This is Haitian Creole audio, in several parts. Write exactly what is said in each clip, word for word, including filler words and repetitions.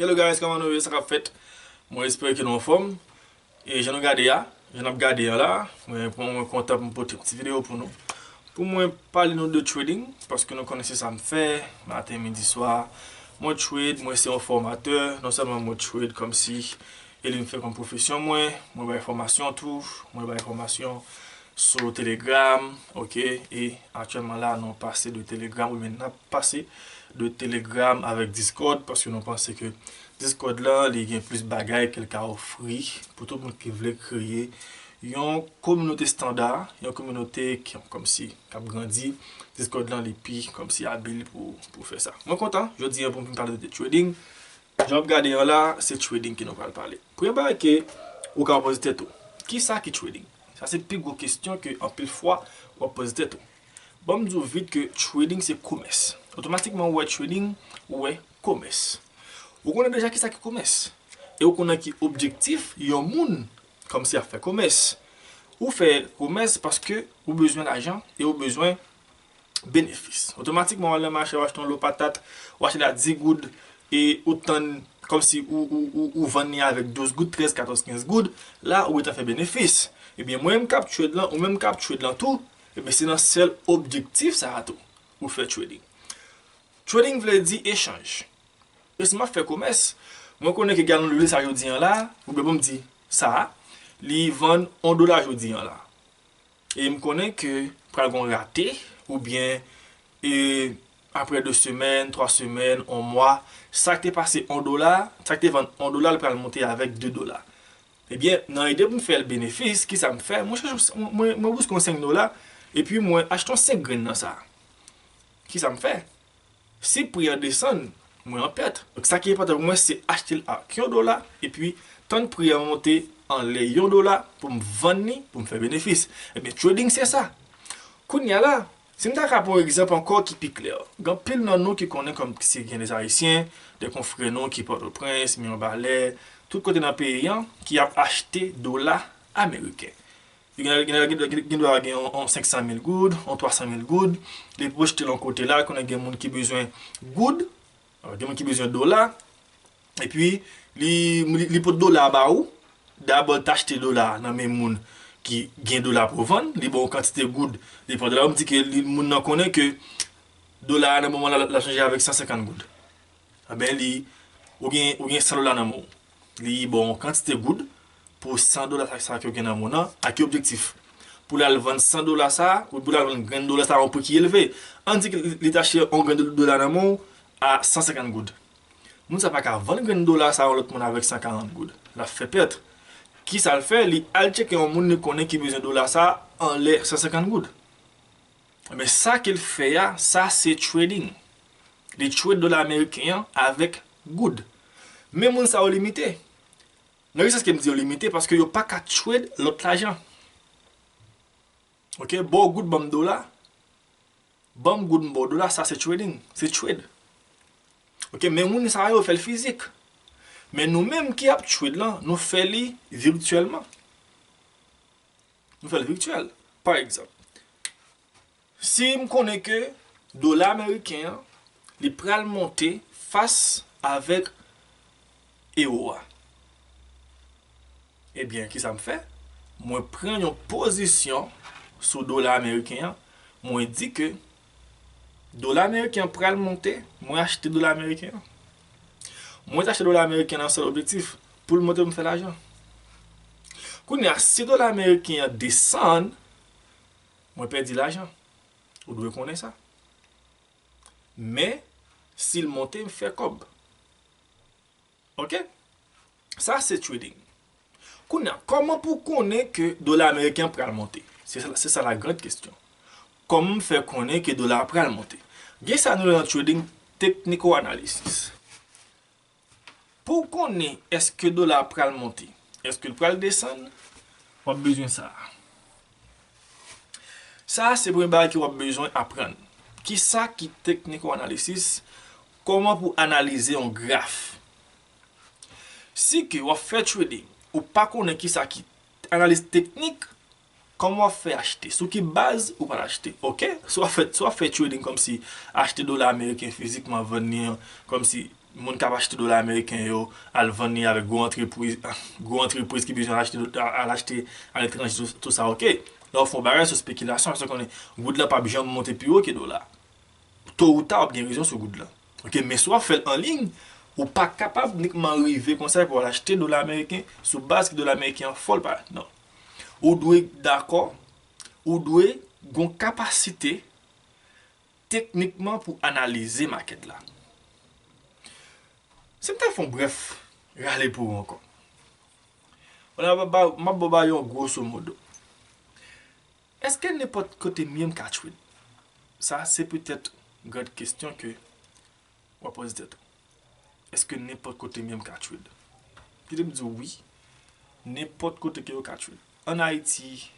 Hello guys, kòman nou ye? Sa k ap fèt? Mwen espere ke nou anfòm. E jan nou gade a, jan n ap gade an la, mwen, mwen kontan pou m pote yon ti videyo pou nou. Pou mwen pale nou de trading, paske nou konnen se sa m fè, maten, midi, swa. Mwen trade, mwen se yon fòmatè, non sèlman mwen trade kòmsi e li m fè kòm pwofesyon mwen, mwen bay fòmasyon tou, mwen bay fòmasyon sou Telegram, ok, e aktyèlman la nou pase de Telegram, oubyen n ap pase de Telegram avèk Discord, paske nou panse ke Discord lan, li gen plis bagay ke l ka ofri pou tout moun ki vle kreye yon kominote estanda, yon kominote ki, kòmsi, k ap grandi. Discord lan, li pi, kòmsi, abil pou, pou fè sa. Mwen kontan, jodi a, pou m vin pale de trading. Jan w ap gade an la, se trading ke nou pral pale. Premye bagay ke ou ka poze tèt ou, ki sa ki trading? Sa se pi gwo kesyon ke anpil fwa w ap poze tèt ou. Ban m di w vit ke trading se komès. Otomatikman, ou wè trading, ou wè komès. Ou konnen deja ki sa ki komès. E ou konnen ki objektif yon moun kòmsi ap fè komès. Ou fè komès paske ou bezwen lajan e ou bezwen benefis. Otomatikman, w al nan mache, w achte yon lo patat, w achte l a dis goud, e ou tann kòmsi ou, ou, ou, ou vann li avèk douz goud, trèz, katòz, kenz goud, la, ou gentan fè benefis. Ebyen, mwen menm k ap trade lan, ou menm k ap trade lan tou, ebyen, se nan sèl objektif sa a tou, ou fè trading. Trading vle di echanj. E si m ap fè komès, mwen konnen ke galon lwil sa jodi an la, oubyen bon m di sa a, li vann yon dola jodi an la. E m konnen ke pral gen yon rate, oubyen, e, apre de semèn, twa semèn, yon mwa, sa k te pase yon dola, sa k te vann yon dola, l pral monte avèk de dola. Ebyen, nan ide pou m fè l benefis, ki sa m fè? Mwen chèche, mwen, mwen, mwen bouske yon senk dola, epi mwen achte yon senk grenn nan sa. Ki sa m fè? Si pri an desann, mwen an pèt. Donk, sa ki enpòtan pou mwen, se achte l ak yon dola, epi tann pri an monte anlè yon dola pou m vann li, pou m fè benefis. Ebyen, trading se sa. Kounye a la, si m ta ka pran yon egzanp ankò ki pi klè, gen anpil nan nou ki konnen kòm si gen de Ayisyen, de konfrè nou ki Pòtoprens, Mibalè, tout kote nan peyi an, ki ap achte dola ameriken. Gen, gen, gen, gen, gen dwa gen yon, yon senk san mil goud, yon twa san mil goud. Li pwojte l yon kote la, konnen gen moun ki bezwen goud, gen moun ki bezwen dola. Epi, li, li, li pot dola ba ou. Dabò, l t achte dola nan men moun ki gen dola pou vann. Li ba w kantite goud. Li pran dola, m di ke li, moun nan konnen ke dola a nan moman la, l ap chanje avèk san senkant goud. Enben, li, ou gen, ou gen san dola nan men w. Li ba w yon kantite goud pou san dola sa, sa ke w gen nan men w nan, ak ki objektif? Pou l al vann san dola sa, ou pou l al vann grenn dola sa a yon pri ki elve. Ann di ke li, li t achte yon grenn dola nan men w a san senkant goud. Moun sa pa ka vann grenn dola sa a yon lòt moun avèk san karant goud. L ap fè pèt. Ki sa l fè? Li al tcheke yon moun li konnen ki bezwen dola sa a anlè san senkant goud. Men sa ke l fè a, sa se trading. Li trade dola ameriken an avèk goud. Men moun sa yo limite. Nan yon sans ke m di yo limite, paske yo pa ka trade lòt lajan. Ok, ba w goud, ban m dola. Ban m goud, m ba w dola, sa se trading. Se trade. Ok, men moun sa yo fè l fizik. Men nou menm ki ap trade lan, nou fè li virtyèlman. Nou fè l virtyèl. Pa egzanp, si m konnen ke dola ameriken an, li pral monte fas avèk ewo a, ebyen, ki sa m fè? Mwen pran yon pozisyon sou dola ameriken an, mwen di ke dola ameriken an pral monte, mwen achte dola ameriken an. Mwen achte dola ameriken an nan sèl objektif, pou l monte pou m fè lajan. Kounye a, si dola ameriken an desann, mwen pèdi lajan. Ou dwe konnen sa. Men, si l monte, m fè kòb. Ok? Sa se trading. Kounye a, kòman pou w konnen ke dola ameriken an pral monte? Se sa, se sa la grande question. Kòman m fè konnen ke dola a pral monte? Gen sa nou rele nan trading technical analysis. Pou w konnen èske dola a pral monte, èske l pral desann, w ap bezwen sa a. Sa a se premye bagay ke w ap bezwen aprann. Kisa ki technical analysis? Kòman pou w analize yon graf? Si ke w ap fè trading, ou pa konnen kisa ki analiz teknik, kòman w ap fè achte? Sou ki baz ou pral achte? Ok? Si w ap fè, si w ap fè trading kòmsi achte dola ameriken fizikman, vann li an, kòmsi Moun k ap achte dola ameriken yo, al vann li avèk gwo antrepriz, gwo antrepriz ki bezwen achte, al achte aletranje, tou, tou sa, oke. Lè w fè yon bagay sou spekilasyon, paske w konnen goud la p ap janm monte pi wo ke dola. To ou ta, w ap gen rezon sou goud la. Oke, men si w ap fè l an liy, ou pa kapab inikman rive konsa epi w al achte dola ameriken sou baz ke dola ameriken an fò l pa, non. Ou dwe dakò, ou dwe gon kapasite teknikman pou analize makèt la. Si m ta fè yon brèf rale pou ou ankò. Wala, m ap ba, m ap ba w yon grosso modo. Èske nenpòt kote m ye m ka trade? Sa, se petèt gran kesyon ke w ap poze tèt ou. Èske nenpòt kote m ye m ka trade? Kite m di w wi, nenpòt kote ke w ka trade. Ann Ayiti,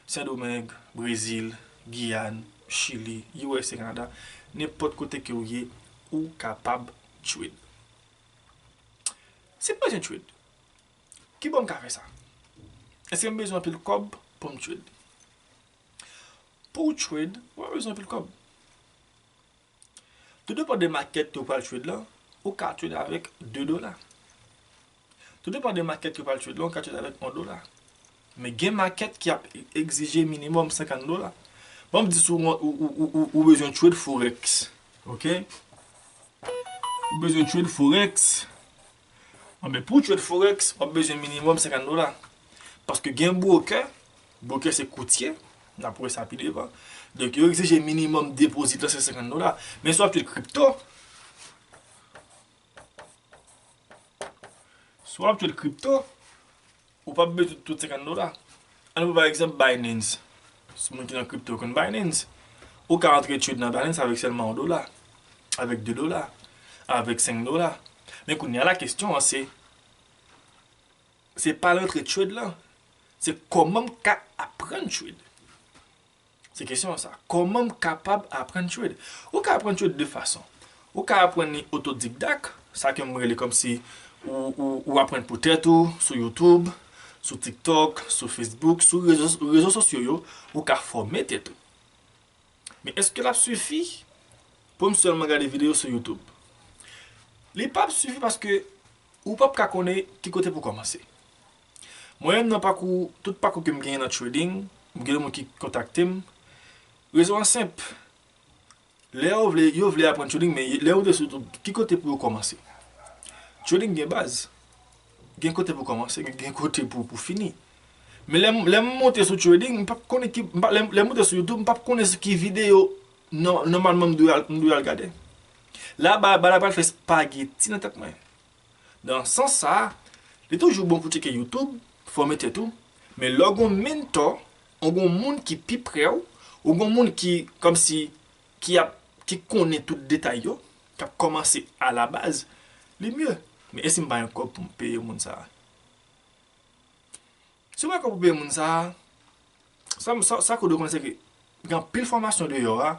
Sendomeng, Brezil, Giyàn, Chili, U S A, Kanada, nenpòt kote ke w ye, ou kapab trade. Si m bezwen trade, kibò m ka fè sa? Èske m bezwen anpil kòb pou m trade? Pou w trade, ou pa bezwen anpil kòb. Tou depann de makèt ke w pral trade lan, ou ka trade avèk de dola. Tou depann de makèt ke w pral trade lan, ou ka trade avèk yon dola. Men gen makèt ki ap egzije minimòm senkant dola. Ban m di si w, ou, ou, ou, ou, ou bezwen trade forex, oke? Ou bezwen trade forex. Anben, pou w trade forex, w ap bezwen minimòm senkant dola. Paske gen broker, broker se koutye, n ap wè sa pi devan. Donk, yo egzije minimòm depozit lan se senkant dola. Men si w ap trade kripto, si w ap trade kripto, ou p ap bezwen tout senkant dola. Ann pran pa egzanp Binance. Si moun ki nan kripto konn Binance, ou ka antre trade nan Binance avèk sèlman yon dola, avèk de dola, avèk senk dola. Men kounye a la kesyon an se, se pa rantre trade lan, se kòman m ka aprann trade. Se kesyon an sa. Kòman m kapab aprann trade? Ou ka aprann trade de fason. Ou ka aprann li otodidakt, sa ke m rele kòmsi ou, ou, ou aprann pou tèt ou, sou YouTube, sou TikTok, sou Facebook, sou rezo, rezo sosyo yo, ou ka fòme tèt ou. Men èske l ap sifi pou m sèlman gade videyo sou YouTube? Li p ap sifi paske ou p ap ka konnen ki kote pou kòmanse. Mwen menm nan pakou, tout pakou ke m genyen nan trading, m gen moun ki kontakte m. Rezon an senp. Lè yo vle, yo vle aprann trading, men lè yo te sou YouTube, ki kote pou yo kòmanse? Trading gen baz. Gen kote pou kòmanse, gen, gen kote pou, pou fini. Men lè, m- lè m monte sou trading, m p ap konnen ki, m pa- lè, lè m monte sou YouTube, m p ap konnen sou ki videyo nò- nòmalman m dwe al, m dwe al gade. La, ba- bagay la pral fè spageti nan tèt mwen. Nan sans sa a, li toujou bon pou tcheke YouTube, fòme tèt ou, men lè w gon mentò, ou gon moun ki pi pre w, ou gon moun ki, kòmsi, ki ap, ki konnen tout detay yo, k ap kòmanse alabaz, li mye. Men e si m pa gen kòb pou m peye moun sa a? Si w pa gen kòb pou peye moun sa a, sa, sa, sa ke w dwe konnen se ke gen anpil fòmasyon deyò a,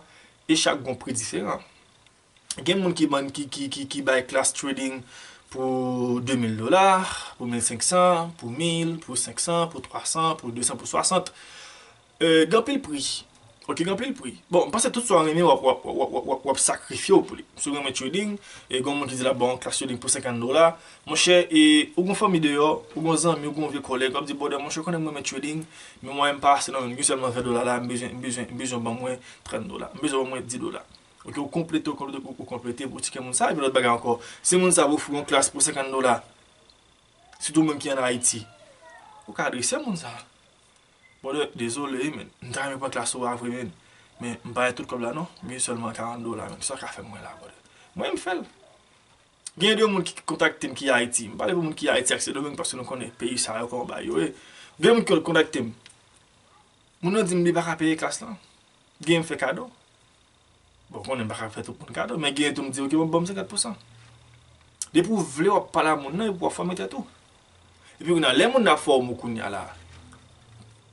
e chak gon pri diferan. Gen moun ki bann ki, ki, ki, ki bay klas trading pou de mil dola, pou mil senk san, pou mil, pou senk san, pou twa san, pou de san, pou swasant. Euh, gen anpil pri. Ok, gen anpil pri. Bon, m panse tout sa w renmen, w ap, w ap, w ap, w ap, w ap, w ap sakrifye w pou li. Si w renmen trading, e gen moun ki di l ap ba w yon klas trading pou senkant dola, monchè, e ou gon fanmi deyò, ou gon zanmi, ou gon vye kòlèg, w ap di, brother, monchè, ou konnen m renmen trading, men mwayen m pa ase non, men m gen sèlman ven dola la, m bezwen, m bezwen, m bezwen w ban mwen trant dola, m bezwen w ban mwen dis dola. Ok, ou konplete, ou konplete, ou konplete, ou tcheke moun sa, epi lòt bagay ankò. Si moun sa ofri yon klas pou senkant dola, sitou moun ki ann Ayiti, ou ka adrese moun sa. Brother, dezole, wi, men. M ta renmen pran klas ou a vre, men. Men m pa gen tout kòb la, non. M gen sèlman karant dola, men. Kisa w ka fè mwen la, brother? Mwen, m fè l. Gen de moun ki kontakte m ki Ayiti. M pale pou moun ki Ayiti ak Sendomeng, paske nou konnen peyi sa yo, kòman bagay yo ye. Gen moun ki kontakte m. Moun nan di m li pa ka peye klas lan. Gen m fè kado. Bon, konnen m pa ka fè tout moun kado, men gen tou m di, ok, bon, ban m senkant pousan. Depi w vle, w ap pale a moun nan, epi w ap fòme tèt ou. Epi kounye a, lè moun nan ap fòme w kounye a la,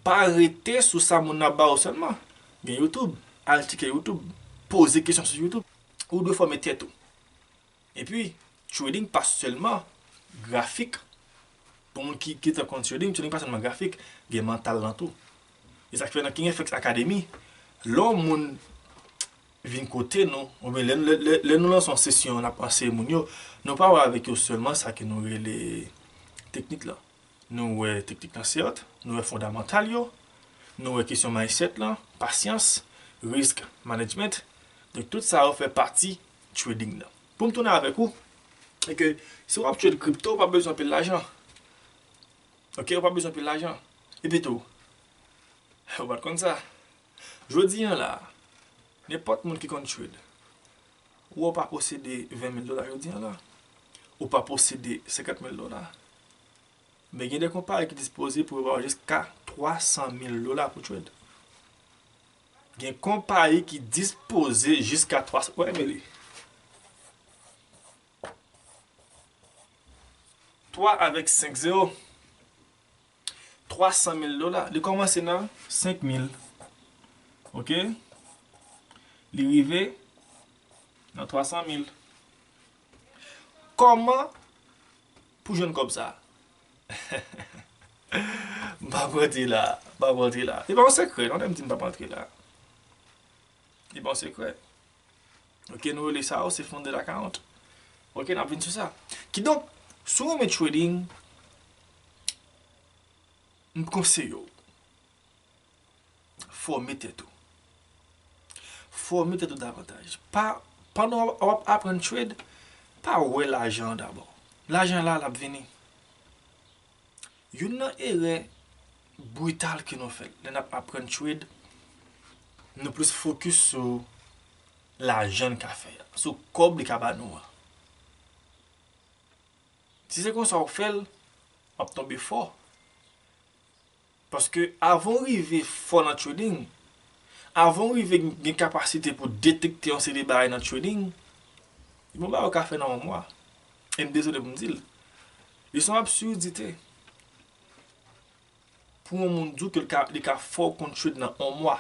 pa rete sou sa moun nan ap ba w sèlman. Gen YouTube, al tcheke YouTube, poze kesyon sou YouTube. Ou dwe fòme tèt ou. Epi, trading pa sèlman grafik. Pou moun ki, ki te konn trading, trading pa sèlman grafik, gen mantal lan tou. E sa k fè nan King F X Academy, lè yon moun vin kote nou, oubyen lè, lè, lè, lè nou lanse yon sesyon, n ap anseye moun yo, nou pa wè avèk yo sèlman sa ke nou rele teknik lan. Nou wè teknik lan sèt, nou wè fondamantal yo, nou wè kesyon mindset lan, pasyans, risk management. Donk tout sa yo fè pati trading nan. Pou m tounen avèk ou, e ke si w ap trade kripto, ou pa bezwen anpil lajan. Ok, ou pa bezwen anpil lajan. Epi tou, ou pa t konn sa. Jodi an la, nenpòt moun ki konn trade, ou pa posede ven mil dola jodi an la, ou pa posede senkant mil dola. Men gen de konpayi ki dispoze pou yo ba w jiska twa san mil dola pou trade. Gen konpayi ki dispoze jiska twa san, wè, men li. Twa avèk senk zewo. Twa san mil dola. Li kòmanse nan senk mil. Ok? Li rive nan twa san mil. Kòman pou jwenn kòb sa? M p ap rantre la. M p ap rantre la. E pa yon sekrè, non, lè m di m p ap rantre la. E pa yon sekrè. Ok, nou rele sa yo, se funded account. Ok, n ap vin sou sa. Kidonk, si w renmen trading, m konseye w, fòme tèt ou. Fòme tèt ou davantaj. Pa, pandan w ap aprann trade, pa wè lajan an dabò. Lajan la, l ap vini. Youn nan erè brital ke nou fè lè n ap aprann trade, nou plis fokis sou lajan n ka fè a, sou kòb li ka ba nou an. Si se konsa w fè l, w ap tonbe fò. Paske avan w rive fò nan trading, avan w rive gen kapasite pou detekte yon seri de bagay nan trading, gen yon bagay ou ka fè nan yon mwa. E m dezole pou m di l. Li se yon absurdite pou yon moun di w ke l ka, li ka fè w konn trade nan yon mwa.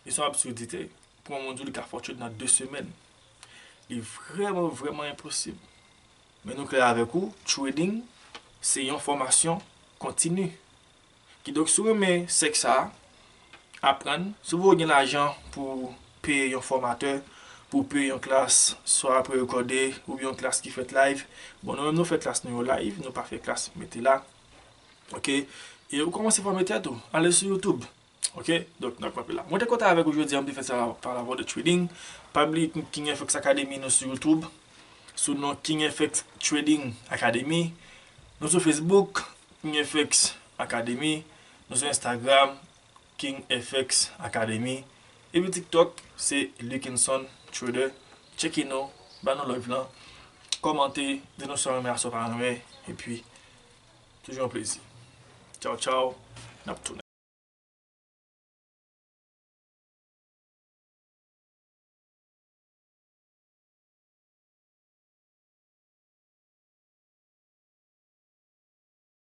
Li se yon absurdite pou yon moun di w li ka fè w trade nan de semèn. Li vrèman, vrèman enposib. Men nou klè avèk ou, trading se yon fòmasyon kontini. Kidonk, si w renmen sèk sa a, aprann, si w pa gen lajan pou peye yon fòmatè, pou peye yon klas, swa pre-rekòde, oubyen yon klas ki fèt live, bon, nou menm nou fè klas nou yo live, nou pa fè klas mete la. Ok? E ou kòmanse fòme tèt ou, ale sou YouTube. Ok? Donk, n ap kanpe la. Mwen te kontan avèk ou jodi a, m te fè sa pa lavwa de trading. Pa bliye King F X Academy nou sou YouTube. Sou non King F X Trading Academy. Nou sou Facebook, King F X Academy. Nou sou Instagram, King F X Academy. Epi TikTok, se Luckinson Trader. Tcheke nou, ba nou love lan. Kòmante, di nou sa w renmen a sa w pa renmen. Epi, toujou yon plezi. Tchaw, tchaw. N ap tounen.